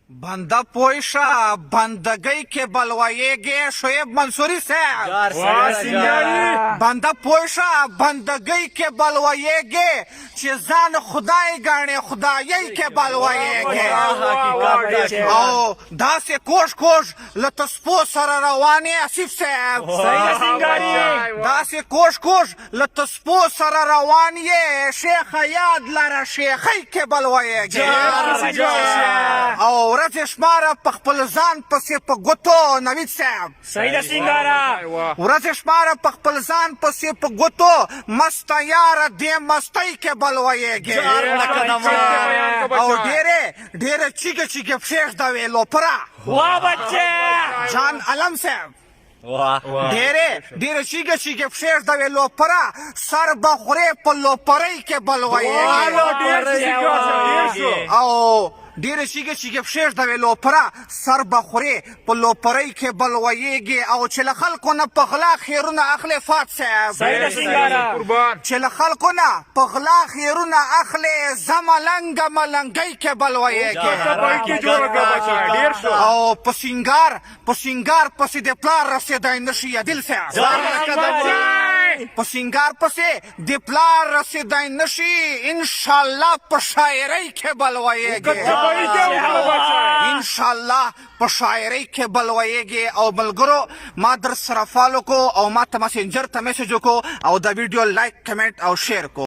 بنده پوه شه، بندګۍ کې بلوایېږې شعیب منصوري صاحب. جار سړیه. بنده پوه شه، بندګۍ کې بلوایېږې، چې ځان خدای ګڼې، خدایۍ کې بلوایېږې. او داسې کوږ کوږ له تسپو سره روان یې آصف صاحب. صحیح ده سینګاري. داسې کوږ کوږ له تسپو سره روان یې، شیخه یاد لره، شیخۍ کې بلوایېږې. او ورځې شماره په خپل ځان پسې په ګوتو نوید صاحب. صحیح ده سینګارا. ورځې شماره په خپل ځان پسې په ګوتو، مسته یاره، دې مستۍ کې بلوایېږې. او ډېرې ډېرې چیګې چیګې پښې ږدوې لوپره. وا بچه. جان علم صاحب، ډېرې ډېرې چیګې چیګې پښې ږدوې لوپره، سر به خورې په لوپرۍ کې بلوایېږې. او ډېرې چیګې چیګې پښې ږدوې لوپره، سر به خورې په لوپرۍ کې بلوایېږې. او چې له خلکو نه په غلا خیرونه اخلې فات صاحب. صحیح ده سینګارا. چې له خلکو نه په غلا خیرونه اخلې، زه ملنګه ملنګۍ کې بلوایېږې. او په سینګار په سینګار پسې د پلار رسېدای نشي عدل صاحب. په سینګار پسې د پلار رسېدای نشي، انشاءالله په شاعرۍ کې بلوایېږي، انشاءالله په شاعرۍ کې بلوایېږي. او ملګرو، ما در سره follow کو او ما ته مسنجر ته message وکړو او دا ویډیو like، comment او share کو.